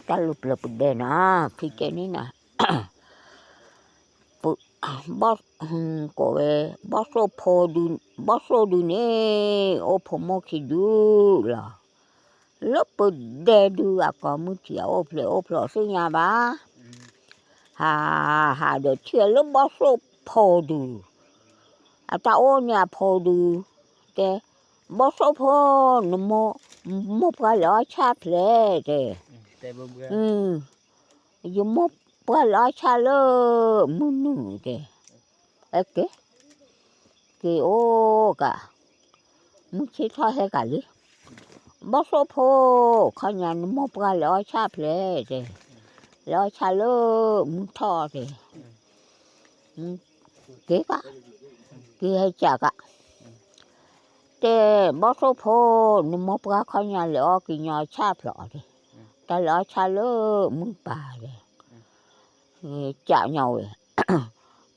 တၢ်လူၤပျၢၤပဒဲနီၤ, ဖံကဲန့ၣ်နီၤ, ပ ဘီၣ် ကိးဝဲ ဘီၣ်သိၣ်ဖိဒု, ဘီၣ်သိၣ်ဒုန့ၣ် အိၣ်ဖိမိၢ်ခံဒုလီၤ. လၢပဒဲဒုအကိးမုၢ်ထံးအအိၣ်ဖျဲၣ်အိၣ်ဖျိးသ့ၣ်ညါဘၣ်. ဟး ဟးဒီးထံၣ်လၢဘီၣ်သိၣ်ဖိဒု, အတၢ်အိၣ်န့ၣ်အဖိဒု, တဲ, ဘီၣ်သိၣ်ဖိ, နမိၢ်, မိၢ်ပှၢ်လဲၤအီၣ်ဆၣ်ဖျဲးတဲ, ယမိၢ်ပှၢ်လဲၤအီၣ်ဆၣ်လၢမုၢ်နုာ်တဲ, အက့ၤ, က့ၤအိၣ်ကး, မုၢ်ဆ့ၣ်ထီၣ်ဟဲကးလံ, ဘီၣ်သိၣ်ဖိ, ခီညါနမိၢ်ပှၢ်လဲၤအီၣ်ဆၣ်ဖျဲးတဲ, လဲၤအီၣ်ဆၣ်လၢမုၢ်ထီၣ်တဲ, က့ၤကး, က့ၤဟဲကးကး, တဲ, ဘီၣ်သိၣ်ဖိ, နမိၢ်ပှၢ်ခီညါလဲၤအီၣ်က့ၤညီဆၣ်ဖျိးတဲ, တၢ်လဲၤအီၣ်ဆၣ်လၢမုၢ်ပၢ်တဲ, ကးညီဝဲ,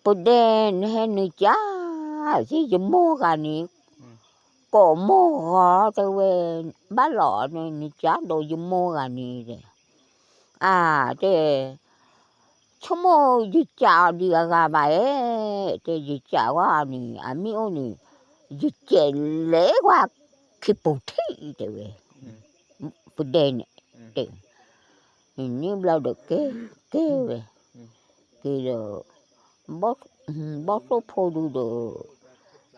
ပဒဲနဟဲနုာ်ကး, သ့ၣ်ယမိၢ်ဂၤန့ၣ်, ကိးမိၢ်ဂီၤတဲဝဲ, ဘၣ်လီၤန့ၣ် နကးဒီးယမိၢ်ဂၤန့ၣ်တဲ, အါ, တဲ, ဆိကမိၣ်ယကးအီၤဒံးအဂၤဘၣ်ဧါ, တဲယကးဝဲအီၤန့ၣ် အမ့ၢ်အိၣ်န့ၣ်, ယကဲးလဲၤဝဲခံပူၤထံးတဲဝဲ, ပဒဲန့ၣ်, တဲ, န့ၣ်ဘျီဒီးကဲ, ကဲဝဲ, က့ၤဒီး, ဘီၣ်သိၣ်ဖိဒုဒီး,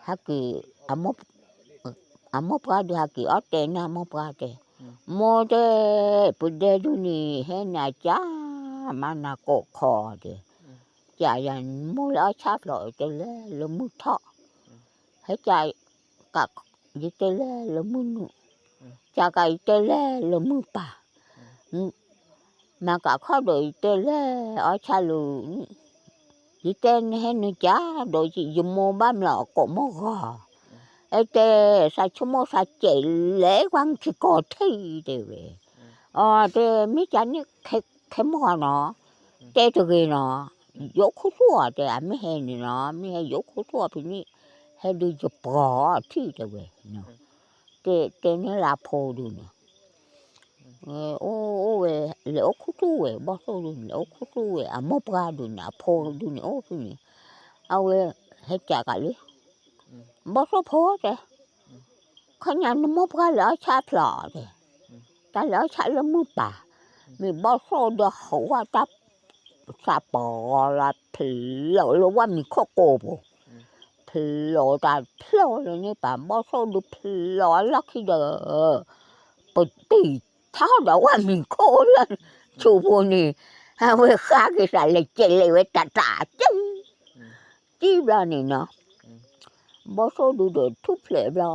ဟဲက့ၤ, အမိၢ်ပှၢ်ဒုးဟဲက့ၤအီၣ်တဲန့ၣ်အမိၢ်ပှၢ်တဲ, မိၢ်တဲ, ပဒဲဒုန့ၣ် ဟဲနၤကး, မၤနၤကိးခီတဲ, ကးယၤမိၢ်လဲၤအီၣ်ဆၣ်ဖျိးတဲလဲၤလၢမုၢ်ထီၣ်, ဟဲကး, ကး, ယတဲလဲၤလၢမုၢ်နုာ်, ကးကးယတဲလဲၤလၢမုၢ်ပၢ် မၤကးခီဒီးယတဲလဲၤအီၣ်ဆၣ်လၢ, ယတဲနဟဲနုာ်ကး, ဒီးယမိၢ်ဘၣ်မျးကိးမိၢ်ဂီၤ, အတဲ, သးဆိကမိၣ်သးကဲးလဲၤကွၢ်ခံကိးထံးတဲဝဲ, အတဲမ့ၢ်ကန့ၣ်, ခဲမုၢ်ဂီၤနီၤ, တဲတဂ့ၤနီၤ, ယအိၣ်ခူသူၣ်အီၤတဲ အမ့ၢ်ဟဲန့ၣ်နီၤ, မ့ၢ်ဟဲယအိၣ်ခူသူၣ်အီၤဖဲန့ၣ်, ဟဲဒုးယပှီၤထံၣ်တဲဝဲ, တဲ, တဲန့ၣ်လၢအဖိဒုန့ၣ် အိၣ်အိၣ်ဝဲ, လဲၤအိၣ်ခူသူၣ်ဝဲ ဘီၣ်သိၣ်ဒုန့ၣ် လဲၤအိၣ်ခူသူၣ်ဝဲ အမိၢ်ပှၢ်ဒုန့ၣ် အဖိဒုန့ၣ် အိၣ်ဖဲန့ၣ်, အဝဲ, ဟဲကးကးလံ, ဘီၣ်သိၣ်ဖိတဲ, ခီညါနမိၢ်ပှၢ်လဲၤအီၣ်ဆၣ်ဖျိးတဲ, တၢ်လဲၤအီၣ်ဆၣ်လၢမုၢ်ပၢ်, မ့ၢ်ဘီၣ်သိၣ်ဒီးဟးဝဲတၢ် သးပှၢ်လၢဖျိးလၢဝၣ်မံၤခိၣ်ကိးပူၤ, ဖျိးတၢ်ဖျိးလၢန့ၣ်ပၢ် ဘီၣ်သိၣ်ဒုးဖျိးအလီၢ်ခံဒီး, ပတံၤထီၣ်ဒီးဝၣ်မံၤခိၣ်လၢ, ဆိပူၤန့ၣ်, အဝဲဃါက့ၤသးလဲၤကဲးလဲၤဝဲတၢ်တၢ်ကၢ, တံၢ်ဘျီန့ၣ်နီၤ, ဘီၣ်သိၣ်ဒုဒီးထူၣ်ဖျဲးဘျီ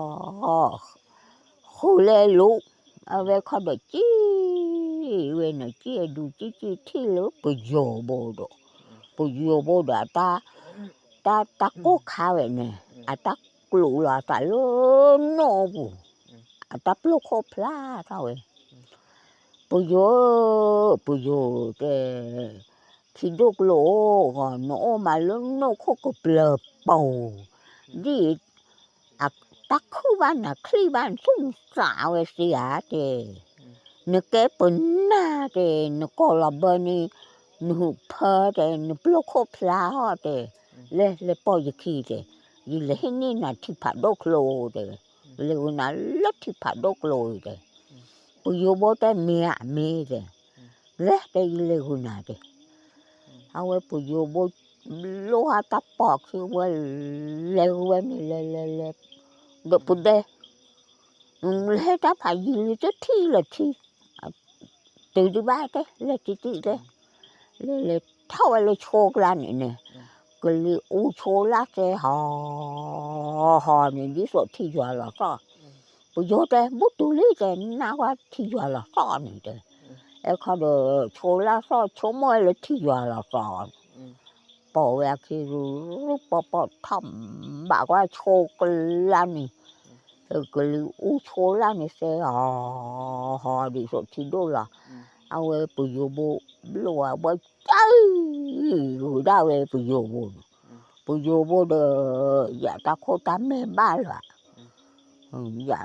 ဃုာ်လဲၤလိၤ, အဝဲခီဒီးကံၣ်ဝဲန့ၣ် ကံၣ်အဒုကံၣ်ကံၣ်ထံၣ်လၢပယိၤဘိဒီး, ပယိၤဘိဒီးအတၢ်, တၢ်ကိၢ်ခါဝဲန့ၣ် အတၢ်ကျိးလီၤအသးလၢနိၣ်ပူၤ, အတၢ်ပျိၢ်ခိၣ်ဖျါထီၣ်ဝဲ ပယိၤဧၢ, ပယိၤတဲ, ထံဒိၣ်ကျိၤဧၢ, နအိၣ်မးလၢနိၣ်ခိၣ်ကပျၢၤပူၤ, ဒ်အံၤ, တၢ်ခုၣ်ဘၣ်နၤချံၣ်ဘၣ်နသူၣ်နသးဝဲသ့ဧါတဲ, နကဲပနၢ်တဲ, နကိးလီၤဘၢန့ၣ်, နဟုးဖၢတဲ, နပျိၢ်ခိၣ်ဖျါဟီၣ်တဲ, လဲၤလဲၤပိာ်ယခံတဲ, ယလဲၤဟ့ၣ်န့ၢ်နၤထံဖးဒိၣ်ကျိၤတဲ, လဲၤဝဲနၤလၢထံဖးဒိၣ်ကျိၤတဲ ပယိၤဘိတဲမ့ၢ်ဧါမ့ၢ်တဲ, လဲၤတဲယလဲၤဂုာ်နၤတဲ, အဝဲပယိၤဘိ, ဘျိဟးတၢ်ပိာ်ခံဝဲ, လဲၤဝဲန့ၣ်လဲၤလဲၤလဲၤ, ဒီးပဒဲ, လဲၤတၢ်ဖးယံာ်လံတထံၣ်လၢၤထံၣ်, တုၤဒံးဘၣ်တဲ လဲၤတံၢ်တံၢ်တဲ, လဲၤလဲၤထီၣ်ဝဲလၢဆိကျါန့ၣ်န့ၣ်, ကလံၤအူဆိလၢ်တဲဟီ, ဟီန့ၣ် ဒ်သိးထံယွၤလီၤသီၣ်, ပယိၤတဲ ဘူးတုၤလံတဲ နၢ်ကွၢ်ထံယွၤလီၤသီၣ်န့ၣ်တဲ, အဲခီဒီး ဆိလၢ်သီၣ်ဆိကမိၣ်ဝဲလၢထံယွၤလီၤသီၣ်, ပိာ်ဝဲအခံရူၤရူၤ ပိာ်ပိာ်ထီၣ်ဘးကွၢ်ဆိကျါန့ၣ်, ကလံၤအူဆိလၢ်န့ၣ်တဲဟီ, ဟီဒ်သိးထံဒိၣ်လီၤ, အဝဲပယိၤဘိ, ဘျိဝဲဘိ, ကၢ်, ဂုာ်ဒၣ်ဝဲပယိၤဘိန့ၣ်, ပယိၤဘိဒီး, ယတၢ်ခိၣ်တၢ်မဲာ်ဘၣ်လီၤ,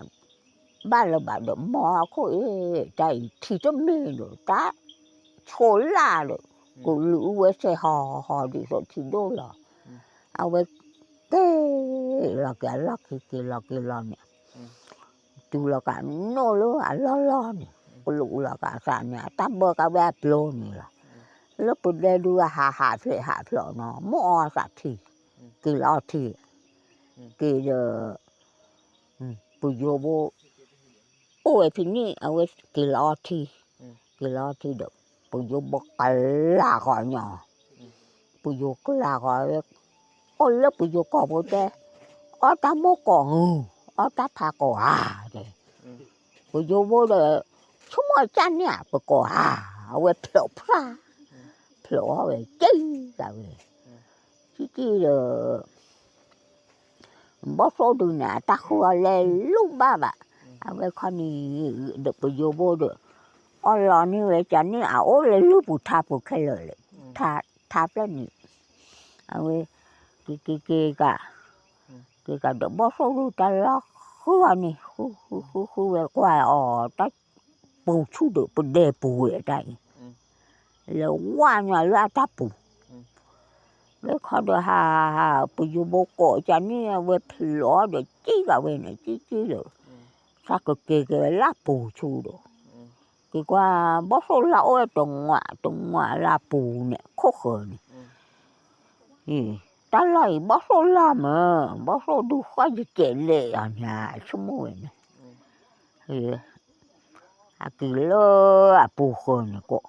ယ ဘၣ်လၢၤဘၣ်ဒီး မ်အခိၣ်အ့ၣ် တၢ်အံၤထံတမ့ၢ်ဒီး တၢ်ဆိးလၢ်ဒီး ကလုာ်အူဝဲစဲးဟီၣ်ဟီၣ်ဒ်သိးထံဒိၣ်လီၤ. အဝဲက့ၤလီၤက့ၤအလီၢ်ခံ က့ၤလီၤက့ၤလီၤန့ၣ် တုၤလီၤကးနီၣ်လၢအလီၢ်လီၢ်န့ၣ် ကလူးလီၤကးအသးန့ၣ် အတၢ်ဘၢကးဝဲအပျိန့ၣ်လီၤ. လၢပဒဲဒုးအဟးဟးဖျိးဟးဖျိးနီၤ မိၢ်အီၤအသးထံ က့ၤလီၤအီထံ က့ၤဒီး ပယိၤဘိ အိၣ်ဝဲဖဲန့ၣ် အဝဲက့ၤလီၤအီထံ က့ၤလီၤအီထံဒီး ပယိၤဘိကလးဃီညီ ပယိၤကလးဃီဝဲ အိၣ်လၢပယိၤကီၢ်ဖိတဲ အီၣ်တၢ်မိၢ်ကိးဂုၢ် အီၣ်တၢ်ဖးကိးဧါတဲ ပယိၤဘိဒီး ဆိကမိၣ်ကၢ်န့ၣ်ဧါ ပကိးဧါ အဝဲဖျိးဖျါ ဖျိးအီၣ်ဝဲက့ၤကးဝဲ ကံကံဒီး ဘီၣ်သိၣ်ဒုန့ၣ် အတၢ်ဃုအီၤလဲၤလူၤဘၣ်ဘၣ် အဝဲခီန့ၣ် ဒီးပယိၤဘိဒီး အီၣ်လီၤန့ၢ်ဝဲကန့ၣ် အအိၣ်လၢလုၢ်ပူၤထါပူၤခဲလၢာ်လဲၣ် ထါဖျၢၣ်န့ၣ် အဝဲ က့ၤက့ၤက့ၤကး က့ၤကးဒီးဘီၣ်သိၣ်ဒုတၢ်လီၢ်ဃုအီၤန့ၣ် ဃုဃုဃုဃုဝဲကွၢ်အီၤ တၢ်ပူၤဆူၣ်ဒီးပဒဲပူၤဝဲတၢ်အံၤ လဲၤဝါညီလၢအတၢ်ပူၤ လၢခီဒီးဟးဟး ပယိၤဘိကိးကန့ၣ် အဝဲဖျိးဒီးကံကးဝဲန့ၣ် ကံကံလၢ သးကက့ၤက့ၤဝဲလၢပူၤဆူၣ်ဒီး က့ၤကွၢ် ဘီၣ်သိၣ်လၢအိၣ်ဝဲတငးတငးလၢပူၤန့ၣ် ခိၣ်ဃၢၤန့ၣ် တၢ်လီၢ်အံၤ ဘီၣ်သိၣ်လၢမ့ၢ် ဘီၣ်သိၣ်ဒုဃီယကဲးလဲာ်အီၤန့ၣ် ဆိကမိၣ်ဝဲန့ၣ် အက့ၤလၢအပူၤဃၢၤန့ၣ်ကိး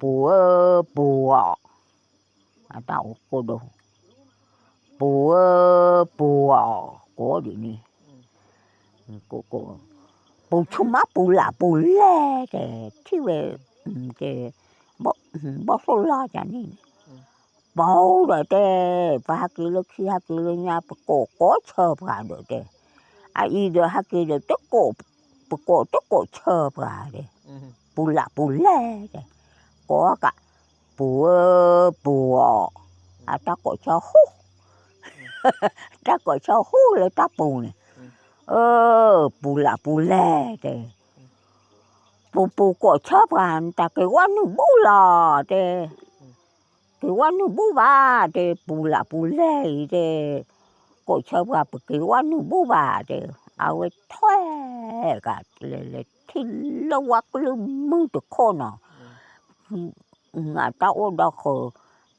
ပူၤဧၢ ပူၤအီၤ အတၢ်အိၣ်ကိၣ်ဒီး ပူၤဧၢ ပူၤအီၤ ကိးဒ်န့ၣ် ပူၤဆိမးပူၤလၢ်ပူၤလဲၢ်တဲ ထံၣ်ဝဲ တဲ ဘီၣ်သိၣ်လၢကန့ၣ် ပီၤဒီးတဲ ပဟဲက့ၤလၢခံဟဲက့ၤလၢညါ ပကိးကိးဆၢပှၤဒီးတဲ အအံၤဒီးဟဲက့ၤဒီး ပကိးတကိးဆၢပှၤတဲ ပူၤလၢ်ပူၤလဲၢ်တဲ ကိးကး ပူၤဧၢ ပူၤအီၤ အတၢ်ကိးဆၢဟူ တၢ်ကိးဆၢဟူလၢတၢ်ပူၤန့ၣ် အၢ ပူၤလၢ်ပူၤလဲၢ်တဲ ပူၤပူၤကိးဆၢပှၤ နတၢ်က့ၤဝဲနုာ်ဘူၣ်လီၤတဲ က့ၤဝဲနုာ်ဘူၣ်ဘၣ်တဲ ပူၤလၢ်ပူၤလဲၢ်အံၤတဲ ကိးဆၢပှၤ ပက့ၤဝဲနုာ်ဘူၣ်ဘၣ်တဲ အဝဲထွဲကးလဲၤလဲၤထံၣ်လၢဝဲကလုၢ်မုၢ်တခိၣ်နီၤ အတၢ်အိၣ်ဒီးဃုာ်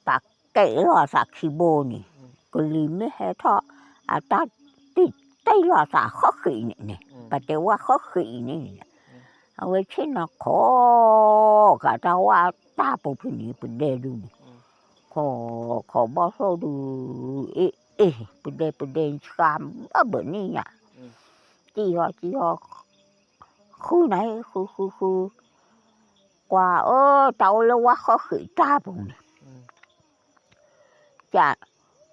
ပာ်ကဲးလီၤအသးခံဘိန့ၣ် ကလံၤမ့ၢ်ဟဲထီၣ် အတၢ်တ့ၢ်တ့ၢ်လီၤအသးဃုဃံးန့ၣ်န့ၣ် ပတဲဝဲဃုဃံးန့ၣ်န့ၣ် အဝဲဆ့ၣ်နီၤခိး ကးတၢ်ဝဲတၢ်ပူၤဖဲန့ၣ် ပဒဲဒုန့ၣ် ခိး ခိးဘီၣ်သိၣ်ဒု အ့ၣ်အ့ၣ် ပဒဲပဒဲဆှါဘၣ်ဘၣ်န့ၣ်ညါ စံၣ်ဟီစံၣ်ဟီ ဃုနၤ ဃုဃုဃု ကွၢ်အၢ တၢ်အိၣ်လၢဝဲဃုဃံးတၢ်ပူၤန့ၣ် က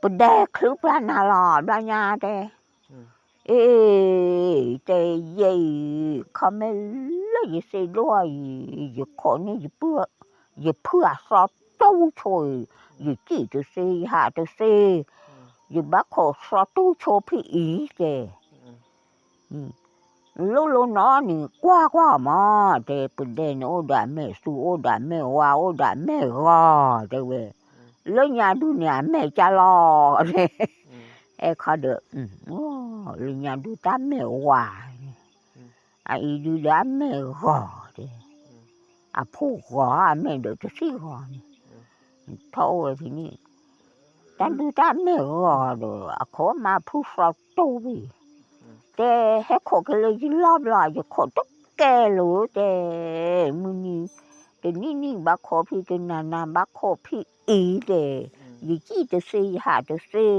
ပဒဲချုးပျၢ်နၤလီၤ ဘျီညါတဲ အ့ၣ် တဲ ယဲအံၤ ခီမ့ၢ်လၢယသ့ၣ်ဒိၣ်အံၤ ယခိးန့ၢ် ယဖုအသီတိၢ်ဆိအံၤ ယစံၣ်တသ့ ယဟးတသ့ ယဘၣ်ခိးသီတိၢ်ဆိဖဲအံၤတဲ လိၣ်လိၣ်နီၢ်န့ၣ် ကွၢ်ကွၢ်အီၤမး တဲ ပဒဲန့ၣ်အိၣ်ဒီးအမဲာ် သူအိၣ်ဒီးအမဲာ် ဝါအိၣ်ဒီးအမဲာ်ဂီၤ တဲဝဲ လၢညါဒုန့ၣ် အမဲာ်ကၢ်လီၤ တဲ အဲခီဒီး လၢညါဒုတၢ်မဲာ်ဝါန့ၣ် အအံၤဒုဒီးအမဲာ်ဂီၤ တဲ အဖိဂီၤ အမဲာ်ဒီးတသံၣ်ဂီၤန့ၣ် ထီၣ်အိၣ်ဝဲဖဲန့ၣ် တၢ်ဒုတၢ်မဲာ်ဂီၤဒီး အခိးမၤဖုသီတိၢ်ဝံၤ တဲ ဟဲခိးက့ၤလၢယလီၢ်ဘျီ ယခိးတကဲလၢၤ တဲ မုၢ်နံၤ တနံၣ်နံၣ်ဘၣ်ခိး ဖံတနၤနၤဘၣ်ခိး ဖံအံၤ တဲ ယစံၣ်တသ့ ယဟးတသ့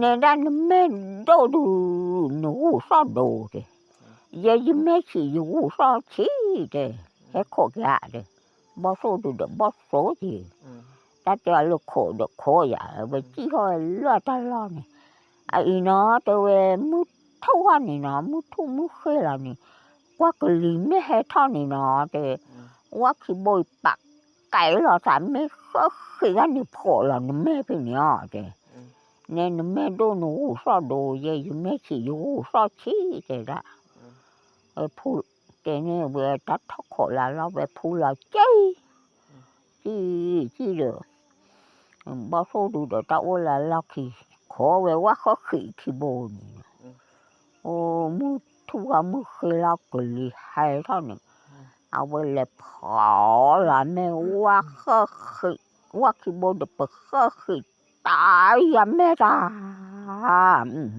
နဲဒၣ်နမဲာ်ဒိၣ်ဒု နဂူာ်သီၣ်ဒိတဲ ယဲယမဲာ်ဆံး ယဂူာ်သီၣ်ဆံး တဲ ဟဲခိးက့ၤဧါ တဲ ဘီၣ်သိၣ်ဒုဒီးဘီၣ်သိၣ်က့ၤ တၢ်တဲအီၤလၢခိးဒီးခိးယၤ ဝဲစံၣ်ဟီၣ်လၢတၢ်လီၢ်န့ၣ် အအံၤနီၤ တဲဝဲ မုၢ်ထူၣ်ဝဲန့ၣ်နီၤ မုၢ်ထူၣ်မုၢ်ဃ့လီၤန့ၣ် ကွၢ်ကလံၤမ့ၢ်ဟဲထီၣ်န့ၣ်နီၤ တဲ ဝဲခံဘိအံၤ ပာ်ကဲလီၤသး မ့ၢ်ဃုဃံးဂၤန့ၣ် ဖှီၣ်လီၤနမဲာ်ဖဲန့ၣ်အီၤ တဲ နဲနမဲာ်ဒိၣ်နဂူာ်သီၣ်ဒိ ယဲယမဲာ်ဆံး ယဂူာ်သီၣ်ဆံး တဲဒၣ် ဖူတဲန့ၣ်ဝဲတၢ်ထီၣ်ခိးလၢလီၢ်ဝဲဖူလီၤကံၢ်, ကံၢ်ကံၢ်ဒီး ဘီၣ်သိၣ်ဒူဒီးတၢ်အိၣ်လၢလီၢ်ခံ, ခိးဝဲဝၣ်ဃၢဃံးခံဘိန့ၣ်, အိၣ်မုၢ်ထူၣ်ဂီၤမုၢ်ဃ့လီၤကလံၤဟဲထီၣ်န့ၣ်, အဝဲလဲၤဖီလီၤမဲာ် ဝၣ်ဃၢဃံး, ဝၣ်ခံဘိဒီးပဃၢဃံးတၢ်ယမဲာ်တၢ်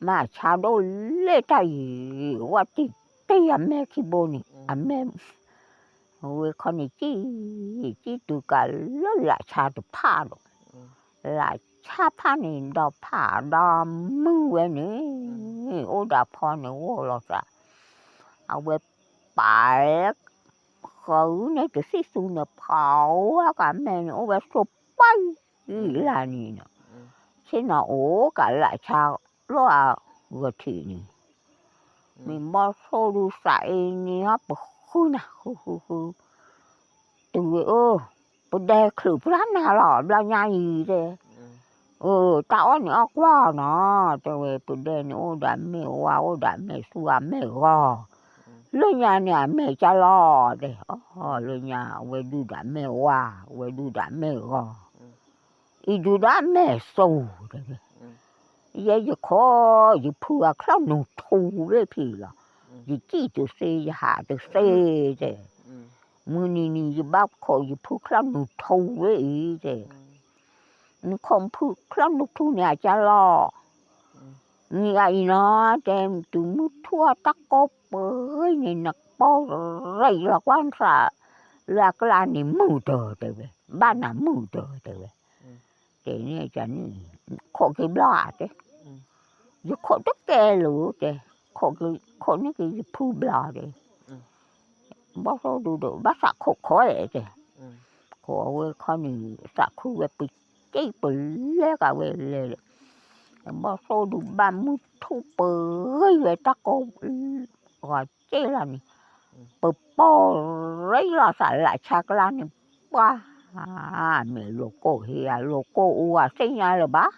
မၤဆါဒိၣ်လဲၣ်တၢ်အံၤ, ဝဲတံၢ်တ့ၢ်အမဲာ်ခံဘိန့ၣ်, အမဲာ်, ဝဲခီန့ၣ်ကံၢ်, ကံၢ်တုၤကးလၢလးဆါတဖၣ်ဒီး, လးဆါဖၣ်န့ၣ် ဒီးဖးဒီးမုၢ်ဝဲန့ၣ်, အိၣ်ဒီးဖီန့ၣ်အိၣ်လီၤသး, အဝဲပာ် ဃုန့ၣ်တသံၣ်သူန့ၣ် ဖီဝဲကးမဲာ်န့ၣ် အိၣ်ဝဲဆိးပၢ်လၢ်န့ၣ်နီၤ, ဆ့ၣ်နီၤအိၣ်ကးလၢဆါလီၢ်အဂီၢ်ထံးန့ၣ်, မ့ၢ်ဘီၣ်သိၣ်ဒူသးအ့န့ၣ်ဟီ ပဃုနၤ ဃုဃုဃု, တုၤဝဲအၢ, ပဒဲချုးပြၢနၤလီၤ ဘျီညါအံၤတဲ အၢ, တၢ်အီၣ်န့ၣ်အီၣ်ကွၢ်နီၤ, တဲဝဲ ပဒဲန့ၣ်အိၣ်ဒီးအမဲာ်ဝါ အိၣ်ဒီးအမဲာ်သူ အမဲာ်ဂီၤ, လၢညါန့ၣ်အမဲာ်ကၢ်လီၤ, တဲ, လၢညါအဝဲဒုၣ်ဒီးအမဲာ်ဝါ, အဝဲဒုၣ်ဒီးအမဲာ်ဂီၤ, အံၤဒုၣ်ဒီးအမဲာ်သူ, တဲဝဲ, ယဲယခိး ယဖုအချီၣ်နူာ်ထူဝဲဖံလီၤ, ယစံၣ်တသ့ ယဟးတသ့, တဲ, မုၢ်နံၤနံၤ ယဘၣ်ခိးယဖုချီၣ်နူာ်ထူဝဲအံၤ, တဲ နခိးဖုချီၣ်နူာ်ထူန့ၣ်အကၢ်လီၤ, နံၤအအံၤနီၤ, တဲ, တုၤမုၢ်ထူၣ်အတၢ်ကိးပှ့ၤန့ၣ် နကိးရံးလီၤကွၢ်နသး လၢအကျါန့ၣ်မုာ်တၢၤ တဲဝဲ, ဘၣ်နၤမုာ်တၢၤ တဲဝဲ, တဲန့ၣ်န့ၣ်, ခိးက့ၤဘျီဧါ တဲ, ယခိးတကဲလၢၤ တဲ, ခိးန့ၢ်က့ၤယဖုဘျီ တဲ ဘီၣ်သိၣ်ဒူဒီး ဘၣ်သးခိးခီလဲၣ်တဲ, ခိးအဝဲခီန့ၣ် သးခုဝဲပက့ၢ်ပလဲကးဝဲလဲၤ, ဘီၣ်သိၣ်ဒူဘၣ်မုၢ်ထူၣ်ပဂ့ၢ်ဝဲတၢ်ကိးဂီၤက့ၢ်လီၤန့ၣ်, ပပိာ်ရ့လီၤသးလၢဆါကျါန့ၣ်, ပှၤ, မ့ၢ်လိာ်ကိၢ်ဟ့ဧါ လိာ်ကိၢ်အူဧါ သ့ၣ်ညါလၢၤဘၣ်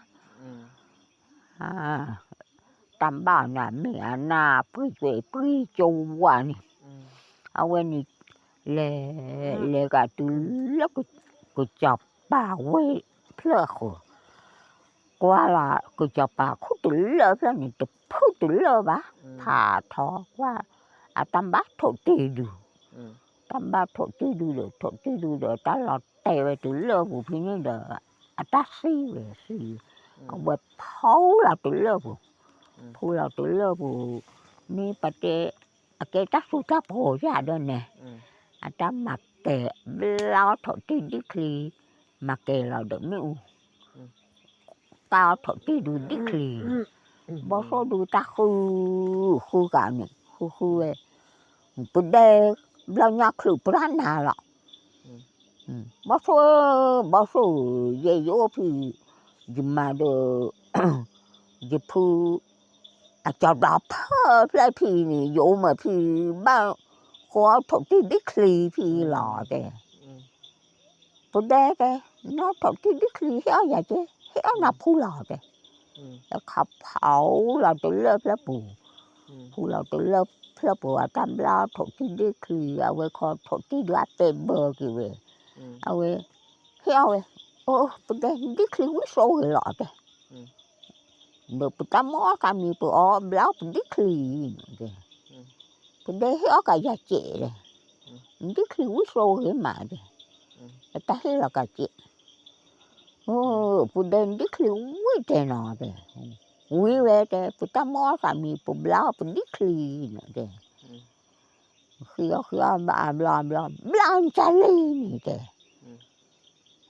တၢ်ဘၣ်နၤမ့ၢ်အနၢ်ပှံၤကွဲးပှံၤကဝၤန့ၣ်, အဝဲန့ၣ် လဲၤ, လဲၤကးတုၤလၢ ကစီၤပၤဝဲဖျၢၣ်အဃိ, ကွၢ်လီၤ ကစီၤပၤခိၣ်တလၢၢ်ဖျၢၣ်န့ၣ် တဖုတလၢၢ်ဘၣ်, ဖးထီကွၢ်, အတၢ်ဘၣ်ထိးတ့ၢ်ဒု, တၢ်ဘၣ်ထိးတ့ၢ်ဒုဒီး ထိးတ့ၢ်ဒုဒီး တၢ်လီၤတဲာ်ဝဲတလၢၢ်ပူၤဖဲန့ၣ်ဒီး အတၢ်သံဝဲသံ, အဝဲဖီလီၤတလၢၢ်ပူၤ, ဖီလီၤတလၢၢ်ပူၤ, မ့ၢ်ပတဲ အကဲတၢ်သူတၢ်ပှီၤယၤဒီးန့ၣ်, အတၢ်မၤကဲၤဘျါအီၣ်ထိးတ့ၢ်ဒံၣ်ချံ, မၤကဲၤလီၤဒီးမ့ၣ်အူ, တၢ်အီၣ်ထိးတ့ၢ်ဒုဒံၣ်ချံ, ဘီၣ်သိၣ်ဒုတၢ်ဃု, ဃုကးန့ၣ် ဃုဃုဝဲ, ပဒဲ, ဘျီညါချုးပြၢနၤလီၤ, ဘီၣ်သိၣ်, ဘီၣ်သိၣ်, ယဲယအိၣ်ဖံ, ယမၤဒီး ယဖု အကၠီဒီဖၢၣ်ဖျဲၣ်ဖံန့ၣ် ယအိၣ်မးဖံ, ဘၣ်ဃီအီၣ်ထိးတ့ၢ်ဒံၣ်ချံဖံလီၤတဲ, ပဒဲတဲ, နီၢ်ထိးတ့ၢ်ဒံၣ်ချံဟ့ၣ်အီၣ်ယၤက့, ဟ့ၣ်အီၣ်နၤဖူလီၤတဲ, တခါဖီလီၤတလၢၢ်ဖျၢၣ်ပူၤ, ဖူလီၤတလၢၢ်ဖျၢၣ်ပူၤ အတၢ်ဘျါအီၣ်ထိးတ့ၢ်ဒံၣ်ချံ, အဝဲခီထိးတ့ၢ်ဒုအတဲဘၢက့ၤဝဲ, အဝဲ ဟ့ၣ်အီၣ်ဝဲ, အိ ပဒဲဒံၣ်ချံဝံၣ်သိဂ့ၤလီၤတဲ, ဒီးပတၢ်မုၢ်အီၣ်သးမံၤ ပအီၣ်ဘျါအီၣ်ပဒံၣ်ချံ, ပဒဲဟ့ၣ်အီၣ်ကးယၤကဲးတဲ, ဒံၣ်ချံဝံၣ်သိဂ့ၤမးတဲ, ပတၢ်ဟ့ၣ်လီၤကးကဲး, ပဒဲဒံၣ်ချံဝံၣ်တဲနီၤတဲ, ဝံၣ်ဝဲတဲ ပတၢ်မုၢ်အီၣ်သးမံၤ ပဘျါအီၣ်ပဒံၣ်ချံနီၤတဲ ဃံအီၣ်ဃံအီၣ်ဘၣ်အဘျီအဘျီ ဘျါကၢ်လံန့ၣ်တဲ,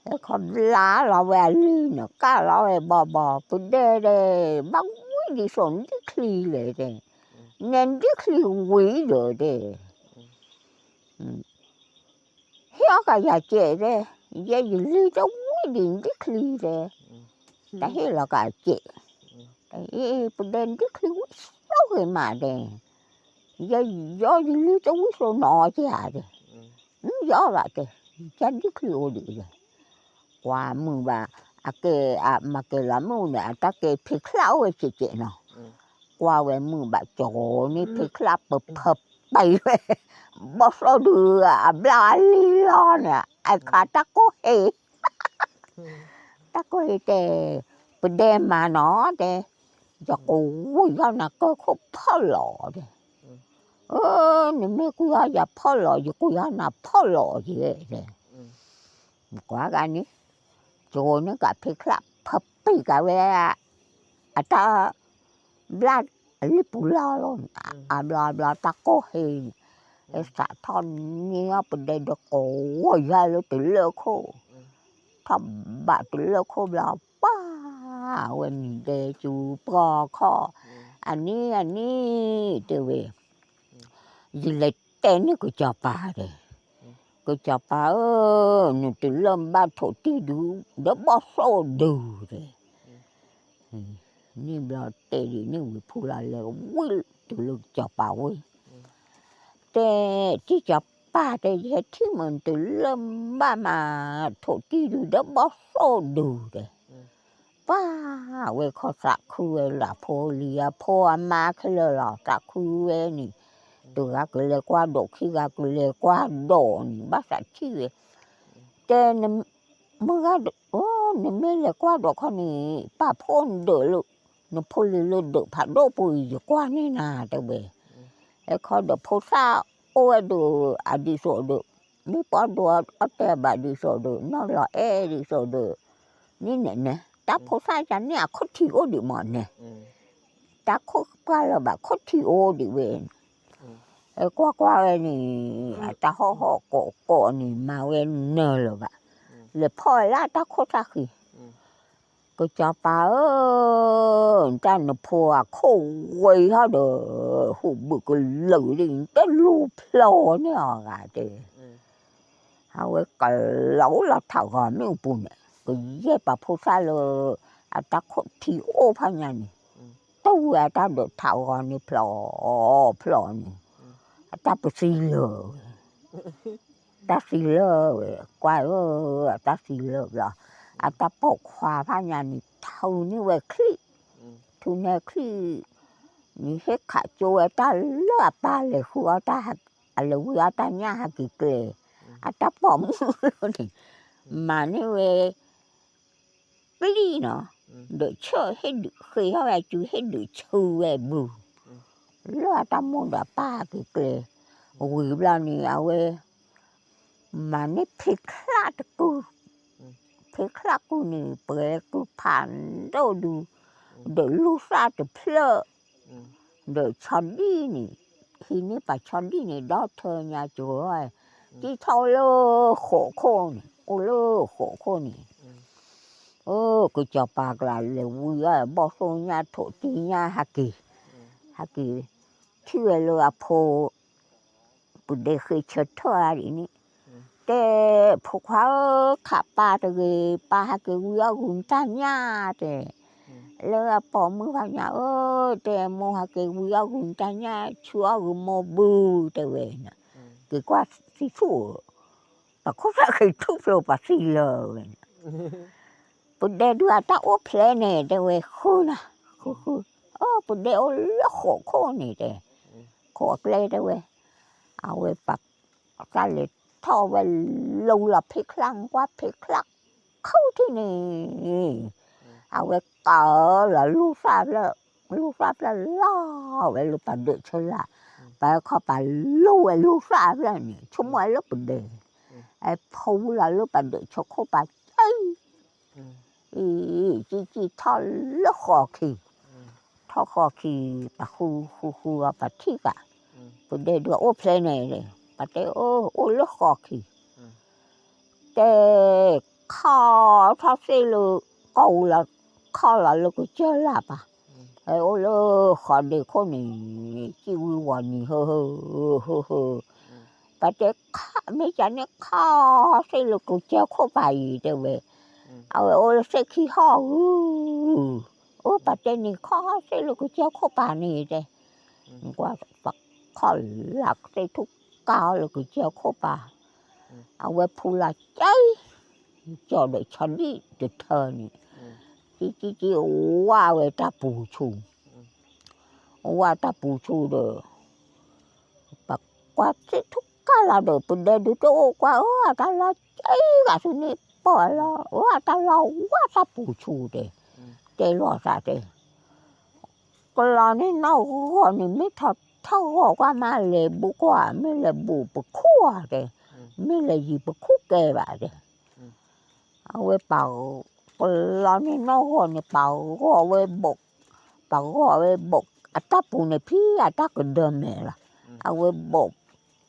ဟဲခီဘျါလီၤဝဲအလံန့ၣ် ကၢ်လီၤဝဲဘီဘီ ပဒဲဒဲး ဘၣ်ဝံၣ်ဒ်သိးနဒံၣ်ချံလဲၣ်တဲ, နဲဒံၣ်ချံဝံၣ်ဒီးတဲ ဟ့ၣ်အီၣ်ကးယၤကဲးတဲ, ယဲယလံတဝံၣ်ဒံးနဒံၣ်ချံတဲ, တၢ်ဟ့ၣ်လီၤကးကဲး, ပဒဲနဒံၣ်ချံဝံၣ်သိဂ့ၤမးတဲ, ယဲယီယလံတဝံၣ်သိနီၤကဲဧါတဲ, ယီဘၣ်တဲ, ကၢ်ဒံၣ်ချံအိၣ်ဒံးတဲ, ကွၢ်မုာ်ဘၣ်, အကဲ, မၤကဲလီၤမုၢ်န့ၣ် အတၢ်ကဲဖံးချၢ်အိၣ်ဝဲကဲးကဲးနီၤ, ကွၢ်ဝဲမုၢ်ဘၣ်ကၠီၤန့ၣ် ဖံးချၣ်ပဖၢပံၤဝဲ, ဘီၣ်သိၣ်ဒုးအဘျါအလံလီၤန့ၣ် အခါတၢ်ကိၢ်ဟ့ၣ် တၢ်ကိၢ်ဟ့ၣ်တဲ, ပဒဲမၤနီၤတဲ, ယကဝံၤယီၣ်နၤကၢၢ်ခိၣ်ဖီၣ်လီၤတဲ, အၢ နမ့ၢ်ကွံာ်အီၤယၤဖီၣ်လီၤ ယကွံာ်အီၤနၤဖီၣ်လီၤယဲတဲ, ကွၢ်ဂၤန့ၣ်, ကၠီၤန့ၣ်ကဖံးချၣ်ဖၢပံၤကၤဝဲ အတၢ် ဘျါအလံပူၤလီၤလီၤ, အဘျီအဘျီတၢ်ကိၢ်ဟ့ၣ်န့ၣ်, ဟဲစးထီၣ်န့ၢ်အီၤပဒဲဒီးကိးဝီၤယါလၢတလၢၢ်ခိၣ်, ထီၣ်ဘးတလၢၢ်ခိၣ်ဘျီ ပှၤဝဲနံၤဒဲကၠူပှီၢ်ခီၣ်, အနံၤအနံၤတဲဝဲ, ယလဲၤတဲန့ၢ်ကစီၤပၤတဲ, ကစီၤပၤဧၢ, နတလၢၢ်ဘၣ်ထိးတံၢ်ဒုး ဒီးဘီၣ်သိၣ်ဒုးတဲ န့ၣ်ဘျီတဲဒ်န့ၣ်ဝံၤဖူလီၤလဲၤဝံၤတုၤလၢကစီၤပၤဝ့ၢ်, တဲ, တံၢ်ကစီၤပၤတဲ ယဟဲထံၣ်မး နတလၢၢ်ဘၣ်မး ထိးတံၢ်ဒုးဒီးဘီၣ်သိၣ်ဒုးတဲ, ပှၤဝဲခီသးခုဝဲလၢဖိလံၤအဖိအမါခဲလၢာ်လီၤ သးခုဝဲန့ၣ်, တဂၤကလဲၤကွၢ်ဒိး ခံဂၤကလဲၤကွၢ်ဒိးန့ၣ် ဘၣ်သးထံၣ်ဝဲ, တဲ မုၢ်ဂၤဒီး နမ့ၢ်လဲၤကွၢ်ဒိးခီန့ၣ် ပာ်ဖှိၣ်နဒၢးလၢ နဖိလံၤလၢဒၢးဖးဒိၣ်ပူၤအံၤ ယကွၢ်န့ၢ်နၤတဲဝဲ, အဲခီဒီးဖိသၣ်အိၣ်ဝဲဒီး အဒ်သိးဒီး မ့ၢ်ပှၤဒိးအီၣ်တဲဘၣ်ဒ်သိးဒီး နီၢ်လီၤအဲၣ်ဒ်သိးဒီး န့ၣ်နဲၣ်န့ၣ် တၢ်ဖိသၣ်ယၤန့ၣ်အခိၣ်ထံးအိၣ်ဒံးမးန့ၣ်, တၢ်ခိၣ်ပှၢ်လၢၤဘၣ်ခိၣ်ထံးအိၣ်ဒံးဝဲ, ကွၢ်ကွၢ်ဝဲန့ၣ် အတၢ်ဟီၣ်ဟီၣ်ကိးကိးန့ၣ် မၤဝဲနၢၤလၢၤဘၣ်, လဲၤဖီၣ်ဝဲလၢတၢ်ခိၣ်တၢ်ဃံ, ကစီၤပၤဧၢ, တၢ်နဖိအခိၣ်ဝဲဟီၣ်ဒီး ဟူးဘုးကလၢာ်ဒ် တလူၤဖျီန့ၢ်အီၤဂၤတဲ, အဝဲကလီလီၤထးဂီၤမ့ၣ်အူပူၤန့ၣ် ကယဲၢ်ပာ်ဖိသၣ်လၢ အတၢ်ခိၣ်ထံးအိၣ်ဖးညါန့ၣ်, တဝံၤအတၢ်ဒၢးထးဂီၤန့ၣ်ဖျီ, ဖျီန့ၣ်, အတၢ်ပသံလၢာ်ဝဲ, တၢ်သံလၢာ်ဝဲ, ကွၢ်ဧၢ, အတၢ်သံလၢာ်ဘျီ, အတၢ်ပိာ်ခွါဖးညါန့ၣ် ထုးန့ၢ်ဝဲချံၣ်, ထုးန့ၢ်ချံၣ်, န့ၣ်ဟ့ၣ်ခးကၠိဝဲတၢ်လၢအပၢ်လဲၤဃုအီၣ်တၢ်, အလဲၤဝံအီၣ်တၢ်ညၣ်ဟးက့ၤကျဲ, အတၢ်ပိာ်မုၣ်န့ၣ်, မၤန့ၢ်ဝဲ ပျံၢ်နီၤ, ဒၢးဆၢဟ့ၣ်ဒုးဃ့ထီၣ်ဝဲအစုဟ့ၣ်ဒုးဆူဝဲဘု, လၢအတၢ်မိၢ်ဒီးအပၢ်ဟးက့ၤကျဲ, ဝံၤဘျီန့ၣ် အဝဲ မၤန့ၢ်ဖံးချၣ်တကုၢ်, ဖံးချၣ်ကုၢ်န့ၣ် ပှဲၤကုၢ်ဖးဒိၣ်ဒု, ဒၢးလူၢ်သၣ်တဖျၢၣ်, ဒၢးဆီဒံၣ်န့ၣ်, ဟံးန့ၢ်ပှၤဆီဒံၣ်န့ၣ် ဒီထၢညါကၠိ, တံၢ်ထီၣ်အိၣ်လၢဃိးခိၣ်န့ၣ်, အိၣ်လၢဃိးခိၣ်န့ၣ်, အၢ ကစီၤပၤကျါလဲၤဝံအီၣ်ဘီၣ်သိၣ်ညၣ်ထိးတံၢ်ညၣ်ဟးက့ၤ, ဟးက့ၤ, ထံၣ်ဝဲလၢအဖိ ပဒဲဃ့ဆၢထၢၣ်အါဒ်န့ၣ်, တဲ ဖိခွါဧၢ, ခးပၢ်တဂ့ၤ, ပၢ်ဟးက့ၤဝံအီၣ်ဂုာ်တၢ်ညၣ်တဲ, လၢအပိာ်မုၣ်ဖးညါဧၢ, တဲမိၢ်ဟးက့ၤဝံအီၣ်ဂုာ်တၢ်ညၣ် ဆူအီၣ်ဂုာ်မိၢ်ဘုတဲဝဲ, က့ၤကွၢ်သံဆူၣ်ဧၢ, ပှၤခိၣ်သၣ်ဃ့ထူၣ်ဖျိပှၤသံလၢာ်ဝဲန့ၣ်, ပဒဲဒုးအတၢ်အိၣ်ဖျဲၣ်န့ၣ်တဲဝဲဃုနၤ, ဃုဃု, အၢ ပဒဲအိၣ်လၢဃိးခိၣ်န့ၣ်တဲ, ခိးအကျဲတဲဝဲ, အဝဲပှၤ တၢ်လဲၤထီၣ်ဝဲလူၤလီၤဖံးချၣ်ကွၢ်ဖံးချၣ်ခုၣ်ထံၣ်န့ၣ်, အဝဲကလီၤလူၢ်သၣ်ဖျၢၣ်, လူၢ်သၣ်ဖျၢၣ်လီၤဝဲလၢပှၤဒၢးဆၢလၢ်, ပှၤခီပၤလူၤဝဲလူၢ်သၣ်ဖျၢၣ်န့ၣ် ဆိကမိၣ်ဝဲလၢပဒဲ, အဖီဝံလီၤလၢပှၤဒၢးဆၢခိၣ်ပၤကဲ အံၤ ကံၣ်ကံၣ်ထီၣ်လၢဃိးခံ, ထီၣ်ဃိးခံ, ပှၤဃုဃုဃုအီၤပှၤထံၣ်ကး, ပဒဲဒုးအိၣ်ဖျဲၣ်န့ၣ်, ပတဲအၢ အိၣ်လၢဃိးခံ, တဲ ခီၣ်ထီၣ်သ့ၣ်လၢ ကိးလီၤ, ခီၣ်လီၤလၢကစၢၢ်လၢ်ပၤ, အိၣ်လၢဃိးဒ့ခိၣ်န့ၣ်, စံၣ်ဝံဝီၤနံၤဟၢဟၢ, ဟၢဟၢ ပတဲ မ့ၢ်ကန့ၣ်ခီၣ်သ့ၣ်လၢကစၢၢ်ခိၣ်ပၤအံၤတဲဝဲ, အဝဲအိၣ်လၢသ့ၣ်ခံဟီၣ်ဧၢ, အိၣ်ပတဲန့ၣ်ခီၣ်သ့ၣ်လၢကစၢၢ်ခိၣ်ပၤန့ၣ်တဲ, ကွၢ်ခီၣ်လၢသ့ၣ်ထူၣ်ကါအီၤလၢကစၢၢ်ခိၣ်ပၤ, အဝဲဖူလၢကဲ ကၠီၤဒီးဆီဒံၣ်တထၢန့ၣ်, ကံကံကံဝါဝဲတၢ်ပူၤဆူၣ်, ဝၢ်တၢ်ပူၤဆူၣ်ဒီး ပကွၢ်သ့ၣ်ထူၣ်ကၢ်လီၤဒီး ပဒဲဒုးတအိၣ်ကွၢ်ဧၢ အတၢ်လီၤကဲဂၤဆူန့ၣ် ပၢၢ်လီၤဧၢ အတၢ်လီၤဝၢ်တၢ်ပူၤဆူၣ်တဲ, တဲလိာ်သးတဲ ကလီၤန့ၢ်နီၢ်ဂီၢ်န့ၣ် မ့ၢ်ထီၣ်ထီၣ်ဂီၢ်ကွၢ်မး လဲၤဘူးကွၢ် မ့ၢ်လဲၤဘူးပခူၣ်ဧါတဲ, မ့ၢ်လဲၤယံၤပခူၣ်ကဲဘၣ်တဲ အဝဲပာ်, ကလီၤန့ၢ်နီၢ်ဂီၢ်န့ၣ် ပာ်ဂီၢ်ဝဲဘိး, ပာ်ဂီၢ်ဝဲဘိး အတၢ်ပူၤန့ၣ်ဖံအတၢ်ကဒၢမဲာ်လီၤ. အဝဲဘိး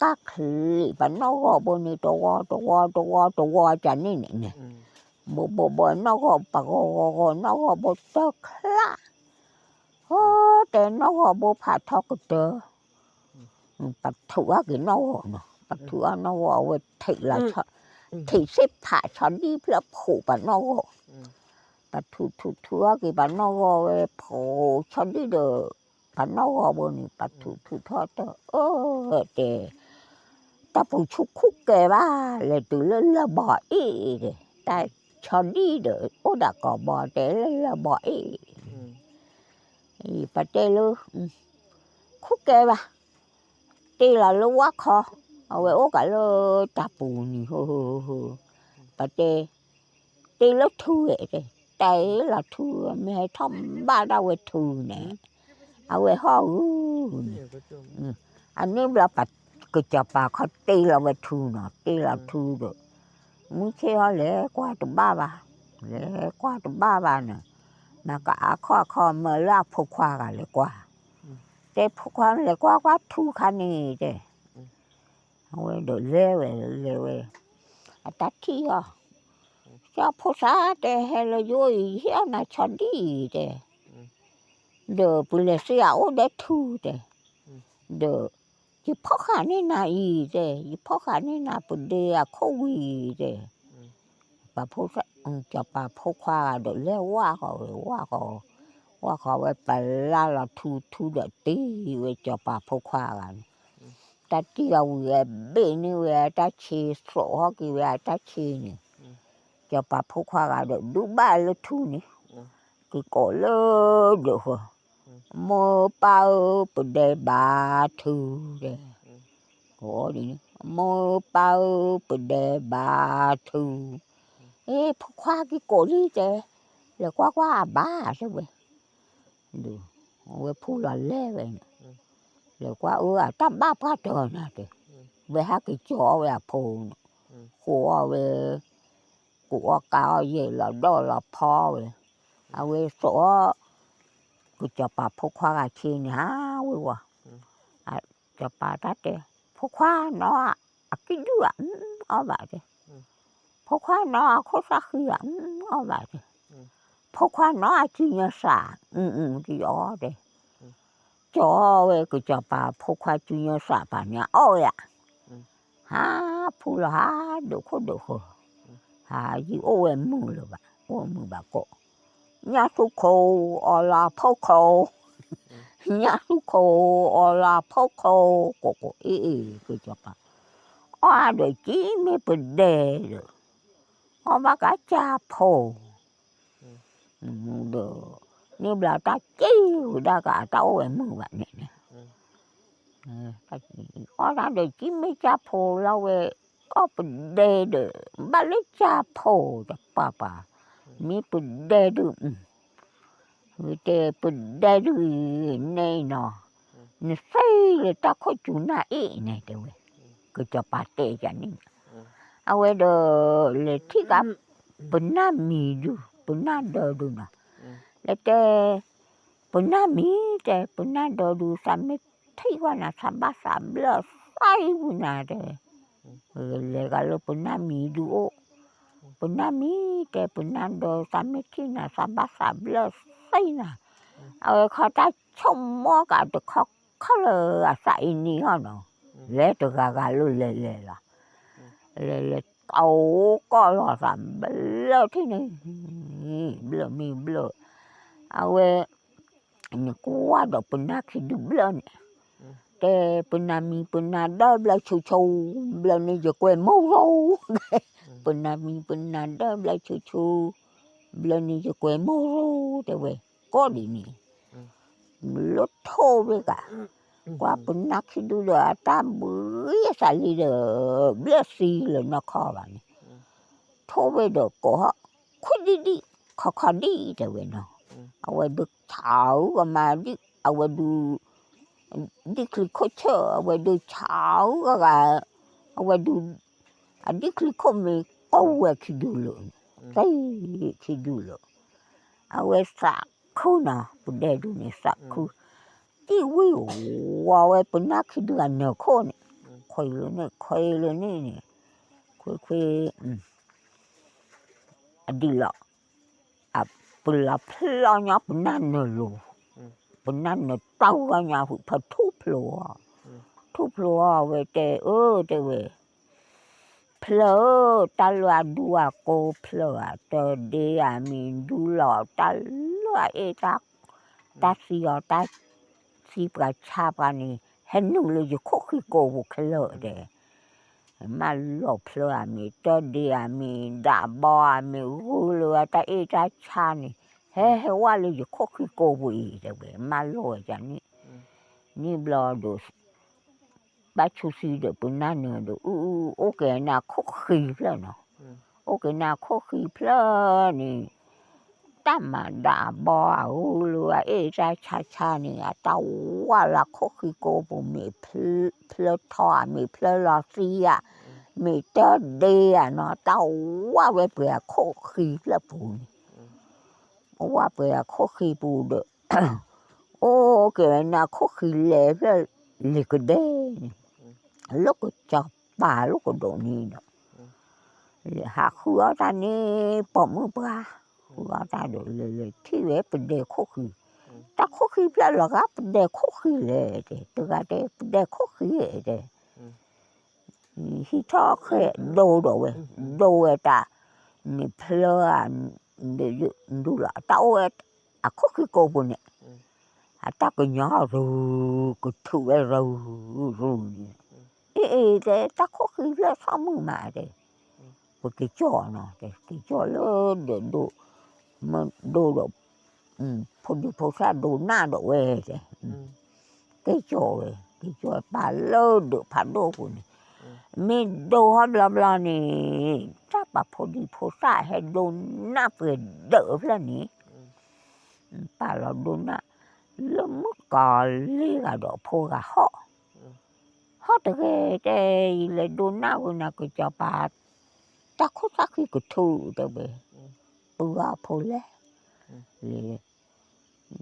ကၢ်ချံးပာ်နီၢ်ဂီၢ်ဘိန့ၣ် တဝီတဝီတဝီတဝီကန့ၣ်န့ၣ်န့ၣ်, ဘိးဘိးဘိးနီၢ်ဂီၢ် ပာ်ဂီၢ်ဂီၢ်ဂီၢ်နီၢ်ဂီၢ်ဘိတၢ်ချါ ဟိ တဲနီၢ်ဂီၢ်ဘိဖးထီကတၢၢ်, ပထုးအီၣ်က့ၤနီၢ်ဂီၢ်နီၤ ပထုးအီၣ်နီၢ်ဂီၢ်အဝဲထံးလီၤ, ထံးသ့ၣ်ဖးဆီဒံၣ်ဖျၢၣ်ဖှိးပာ်နီၢ်ဂီၢ်, ပထုးထုးထုးအီၣ်က့ၤပာ်နီၢ်ဂီၢ်ဝဲဖှိးဆီဒံၣ်ဒီး, ပာ်နီၢ်ဂီၢ်ဘိန့ၣ် ပထုးထုးထီၣ်တၢ်အၢ, တဲ တၢ်ပူၤဆူၣ်ခူၣ်ကဲဘၣ် လဲၤတုၤလၢလၢၢ်ဘီအ့ၣ်တဲ, တၢ်ဆီဒံၣ်ဒီး အိၣ်ဒၣ်ကိးဘီတဲလၢလၢၢ်ဘီအ့ၣ်, ပတဲလၢ, ခူၣ်ကဲဘၣ်, တ့ၢ်လီၤလၢဝၣ်ခီ, အဝဲအိၣ်ကးလၢတၢ်ပူၤန့ၣ်, ပတဲ, တ့ၢ်လၢထူဧါတဲ, တ့ၢ်လီၤထူ, မ့ၢ်ဟဲထီၣ်ဘၣ်ဒၣ်ဝဲထူန့ၣ်, အဝဲဟီၣ်ဂုၤန့ၣ်, အန့ၣ်ဘျီ ကစီၤပၤခီတ့ၢ်လီၤဝဲထူနီၤ တ့ၢ်လီၤထူဒီး, မုၢ်ဆ့ၣ်ဟီၣ်လဲၤကွၢ်တဘၣ်ဘၣ်, လဲၤကွၢ်တဘၣ်ဘၣ်န့ၣ်, မၤကအခီၣ်အခီၣ်မၢလၢအဖိခွါဂၤလဲၤကွၢ်, တဲဖိခွါလဲၤကွၢ်ကွၢ်ထူခါန့ၣ်တဲ အဝဲဒီးလဲၤဝဲလဲၤဝဲ, အတၢ်ထံၣ်အီၤ, ကၠီဖိသၣ်တဲဟဲလၢယအိၣ်အံၤ ယဟ့ၣ်အီၣ်နၤဆီဒံၣ်အံၤတဲ, ဒီးပလဲၤစ့အအိၣ်ဒဲထူတဲ, ဒီးယဖီၣ်ဃာ်န့ၢ်နၤအံၤတဲ, ယဖီၣ်ဃာ်န့ၢ်နၤပဒ့အခိၣ်ဝံၤတဲ, ပှၤဖိသၣ်, စီၤပၤဖိခွါဂၤဒီးလဲၤဝၢ်ဃီၤဝဲဝၢ်ဃီၤ, ဝၢ်ဃီၤဝဲပလၢ်လီၤထူထူဒီးတ့ၢ်ဝဲစီၤပၤဖိခွါဂၤန့ၣ်, တၢ်တံၢ်အဝံၤဝဲဘ့ၣ်န့ၢ်ဝဲအတၢ်ဆ့ သရိးဟီၣ်က့ၤဝဲအတၢ်ဆ့န့ၣ်, စီၤပၤဖိခွါဂၤဒီးဒုးဘၣ်လၢထူန့ၣ်, က့ၤကိးလၢဒၢးဃီ, မိၢ်ပၢ်ဧၢ ပဒဲဘၣ်ထူတဲ, မိၢ်ပၢ်ဧၢ ပဒဲဘၣ်ထူ, အ့ၣ်ဖိခွါက့ၤကိးလံတဲ, လဲၤကွၢ်ကွၢ်အဘၣ်တဲဝဲ, ဒီးအဝဲဖူလီၤလဲၤဝဲန့ၣ်, လဲၤကွၢ်အၢအတၢ်ဘၣ်ပှၢ်တၢၢ်နၤတဲ, ဝဲဟဲက့ၤကၠီၤအီၣ်ဝဲအဖိန့ၣ်, ဃိးအီၣ်ဝဲ, ကိးအီၣ်ကးအီၣ်ယဲၢ်လီၤဒီၣ်လီၤဖီဝဲ, အဝဲသရိး ကစီၤပၤဖိခွါဂၤဆ့န့ၣ် ဟးဝ့ၤဝီၤ, စီၤပၤတၢ်တဲ, ဖိခွါနီၢ်အကံၣ်ဒုၣ်ဧါ, အီၣ်ဘၣ်တဲ, ဖိခွါနီၢ်အခိၣ်သၣ်ဃံဧါ, အီၣ်ဘၣ်တဲ, ဖိခွါနီၢ်အစုညါစး, တအီၣ်တဲ, ကၠီၤဝဲကစီၤပၤဖိခွါစုညါစးပာ်န့ၣ်အီၣ်ဝဲဧါ, ဟးဖူလီၤဟးဒိးခိၣ်ဒိးဃီၤ, ဟးယံၤအိၣ်ဝဲမုာ်လၢၤဘၣ် အိၣ်မုာ်ဘၣ်ကိး, ညၣ်သူခိၣ်အီလီၤအဖိခိၣ်, ညၣ်သူခိၣ်အီလီၤအဖိခိၣ်, ကိးကိးအ့ၣ်အ့ၣ်ကစီၤပၤ, အီၣ်ဒီးကံမ့ၢ်ပဒဲဒီး, အီၣ်ဘၣ်ကစၢ်ဖိ ဒီး, န့ၣ်ဘျီတၢ်စံၣ်ဝဲဒၣ်ကးတၢ်အိၣ်ဝဲမုာ်ဘၣ်န့ၣ်, အီၣ်တၢ်ဒီးကံမ့ၢ်ကၢ်ဖိလီၤဝဲ, အီၣ်ပဒဲဒီး, ဘၣ်လၢကၢ်ဖိဒီးပှၤပှၤ, မ့ၢ်ပဒဲဒုး, တဲပဒဲဒုးအံၤနဲအံၤနီၤ, နသ့လၢတၢ်ခိၣ်စူၤနၢ်အ့ၣ်န့ၣ်တဲဝဲ, ကစီၤပၤတဲယၤန့ၣ်, အဝဲဒီး, လဲၤထံၣ်ကး, ပနၢ်မံၤဒုး ပနၢ်ဒၢဒုးနီၤ, လဲၤတဲ, ပနၢ်မံၤတဲ ပနၢ်ဒၢဒုး သးမ့ၢ်ထံၣ်ဝဲနၤ သးဘၣ်သးဘျၢၣ်သံဝံၤနၤတဲ, လဲၤဂၤလၢပနၢ်မံၤဒုးအိၣ်, ပနၢ်မံၤတဲ ပနၢ်ဒၢ သးမ့ၢ်ထံၣ်နၤ သးဘၣ်သးဘျၢၣ်သံနၤ, အဝဲခီတၢ်ဆိကမိၣ်ကးတခီခီလၢအသးအံၤန့ၣ်အီၤနီၤ, လဲၤတဂၤဂၤလၢလဲၤလဲၤလီၤ, လဲၤလဲၤတိၤကီၢ်လီၤသးဘျၢၣ်ထံၣ်န့ၣ်, ဘျၢၣ်မ့ၢ်ဘျၢၣ်, အဝဲ နကွၢ်ဒီးပနၢ်ခံဒုးဘျၢၣ်န့ၣ်, တဲပနၢ်မံၤပနၢ်ဒၢဘျၢၣ်ဆူၣ်ဆူၣ်, ဘျၢၣ်န့ၣ်ယကွဲးမိၢ်ရိ, ပနၢ်မံၤပနၢ်ဒၢဘျၢၣ်ဆူၣ်ဆူၣ်, ဘျၢၣ်န့ၣ်ယကွဲးမိၢ်ရိတဲဝဲ, ကိးဒ်န့ၣ်, လၢထိၣ်ဝဲကး, ကွၢ်ပနၢ်ခံဒုဒီးအတၢ်ဘှံးအသးလံဒီး ဘျၢၣ်သံလၢနီၢ်ခီဘၣ်န့ၣ်, ထိၣ်ဝဲဒီးကိးဟီၣ်, ခွံဒံဒံ, ခီခီဒံတဲဝဲနီၤ, အဝဲဒုးဆးအူကမၤဒံ, အဝဲဒုး ဒံချံခိၣ်ဆၢၣ် အဝဲဒုးဆးအူဂၤဂၤ, အဝဲဒုး အဒံချံခိၣ်မ့ၢ်ကိးဝဲခံဒုလၢာ်, သံခံဒုလၢာ်, အဝဲသးခုနီၤ ပဒဲဒုန့ၣ်သးခု, တံၢ်ဝံၤဝီၤဝဲပနၢ်ခံဒုအနၢၤခိၣ်န့ၣ်, ခွံလၢန့ၣ် ခွံလၢန့ၣ်န့ၣ်, ခွံခွံ အဒံးလီၤ, အပလီၤဖျီညါပနၢ်နၢၤလိၤ, ပနၢ်နၢၤတၢ်ဂီၤညါဖဲထူၣ်ဖျိအီၤ, ထူၣ်ဖျိအီၤဝဲတဲ အၢ တဲဝဲ, ဖျၢၣ်ဧၢ တၢ်လၢအဒူအကိးဖျၢၣ်ဧါ, တၢ်ဒ့ဧါ မ့ၢ်ဒူလီၤတၢ်လၢအအ့ၣ်တၢ်, တၢ်သံအီၤတၢ်သံပှၤဆါပှၤန့ၣ် ဟဲနုာ်လၢယခိၣ်ဃံကိာ်ပူၤခဲလၢာ်တဲ မၢလီၤဖျၢၣ်ဧါ မ့ၢ်တၢ်ဒ့ဧါ မ့ၢ်ဒၣ်ဘီဧါ မ့ၢ်ဂုၢ်လၢအတၢ်အ့ၣ်တၢ်ဆါန့ၣ် ဟဲဟဲဝဲလၢယခိၣ်ဃံကိာ်ပူၤအံၤ တဲဝဲ မၢလီၤဝဲဒ်န့ၣ်, န့ၣ်ဘျီဒီး ဘၣ်ဆူစံဒီးပနၢ်နၢၤဒီး အူအူ အိၣ်က့ၤနၤခိၣ်ဃံဖျၢၣ်နီၤ, အိၣ်က့ၤနၤခိၣ်ဃံဖျၢၣ်န့ၣ် တၢ်မၤဒၣ်ဘီအဂုၢ်လၢအအ့ၣ်တၢ်ဆါဆါန့ၣ် အတၢ်ဝၢ်လၢခိၣ်ဃံကိာ်ပူၤ မ့ၢ်ဖျၢၣ်ထီဧါ မ့ၢ်ဖျၢၣ်လီၤသံဧါ, မ့ၢ်တၢ်ဒ့ဧါနီၤ တၢ်ဝၢ်ဝဲပှဲၤအခိၣ်ဃံဖျၢၣ်ပူၤန့ၣ်, ဝၢ်ပှဲၤအခိၣ်ဃံပူၤဒီး အိၣ်က့ၤဝဲန့ၣ်အခိၣ်ဃံလဲၤဖျၢၣ်လံၤကဒဲန့ၣ်, လၢကစီၤပၤလၢကဒိးန့ၣ်ဒီး ဟးဃုအီၣ်တၢ်န့ၣ် ပိာ်မုၣ်ပှၢ်, ဃုအီၣ်တၢ်ဒီးလဲၤလဲၤထံၣ်ဝဲပဒဲခိၣ်ဃံ, တၢ်ခိၣ်ဃံဖျၢၣ်လီၤဂာ်ပဒဲခိၣ်ဃံလဲၣ်တဲ, တဂၤတဲ ပဒဲခိၣ်ဃံတဲ, ဟံးထီၣ်ဃဲဒိဒီးဝဲ, ဒိဝဲတၢ်, မ့ၢ်ဖျၢၣ်ဧါ, ဒူလီၤ တၢ်အိၣ်ဝဲအခိၣ်ဃံကိာ်ပူၤန့ၣ်, အတၢ်ကညီရူၤ ကထုးဝဲရူၤရူၤန့ၣ်, အ့အ့တဲ တၢ်ခိၣ်ဃံဖျၢၣ်ဆီမုၢ်မးတဲ, ပက့ၤကၠီၣ်နီၤ က့ၤကၠီၣ်လၢဒၢးဒိၣ်, မ့ၢ်ဒိဒီး ဖိဒံဖိသၣ်ဒိးနၢ်ဒီးဝဲတဲ, က့ၤကၠီၣ်ဝဲ က့ၤကၠီၣ်ပာ်လၢဒၢးဖးဒိၣ်ပူၤန့ၣ်, မ့ၢ်ဒိဟီဘျီဘျီန့ၣ်, တၢ်ပာ်ဖိဒံဖိသၣ်ဟဲဒိးနၢ်ပှဲၤဒၢးဖျၢၣ်န့ၣ်, ပာ်လီၤဒိနၢ်, လၢမုၣ်ကီၤလံၢ်ဂၤဒီးဖိဂၤဟီၣ်, ဟီၣ်တဂ့ၤတဲ ယလဲၤဒိနၢ်ဝဲနၤကစီၤပၤ, တၢ်ခိၣ်တၢ်ဃံကထုးတဲဝဲ, ပုၢ်ဂၤဖိလဲၣ်,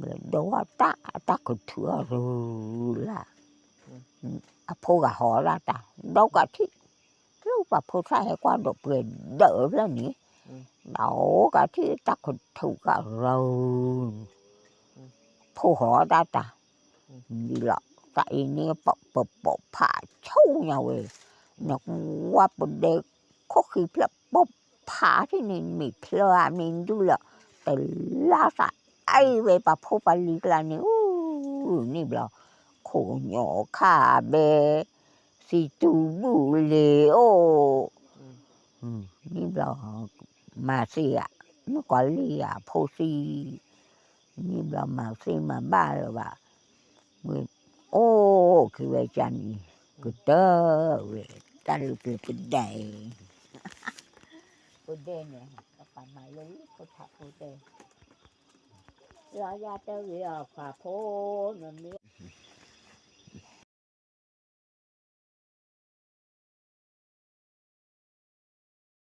လဲၤဒိဝဲတၢ်အတၢ်ကထုးအရူၤလၢ်, အဖိဂၤဟီၣ်ဒၣ်တၢ်, ဒီကထံၣ်, လၢပှၤဖိသၣ်ဟဲကွၢ်ဒီးပှဲၤဒၢးဖျၢၣ်န့ၣ်, ဒီကထံၣ်တၢ်ကထုးကရူၤ ဖိဟီၣ်ဒၣ်တၢ်, ဒ်လီၤ တၢ်အံၤန့ၣ် ပပိာ်ဖးဆိညါဝဲ, နကွၢ်ပဒဲခိၣ်ဃံဖျၢၣ်ပိာ်ဖးထံၣ်န့ၣ် မ့ၢ်ဖျၢၣ်ဧါ မ့ၢ်ဒူလီၤ တလါသးအံၤဝဲ ပှၤဖိပှၤလံၤကျါန့ၣ် အူ န့ၣ်ဘျီ ခိၣ်ညိၣ်ခါဘဲ သံတူဘူၣ်လ့ၤအိၣ် န့ၣ်ဘျီ မၤသ့ဧါ, မုၣ်ကီၤလံၢ်ဧါ ဖိသံ, န့ၣ်ဘျီမၤသ့မၤဘၣ်လၢၤဘၣ်, အိၣ်က့ၤဝဲကန့ၣ် ကတၢၢ်ဝဲ တၢ်လၢပျၢၤပဒဲအံၤ, ပဒဲန့ၣ် ပပာ်မၤလၢလံဖိထးဖိတဲ, လီၤယၤတဂ့ၤအီၤ ပှၤဖိ, နမ့ၢ်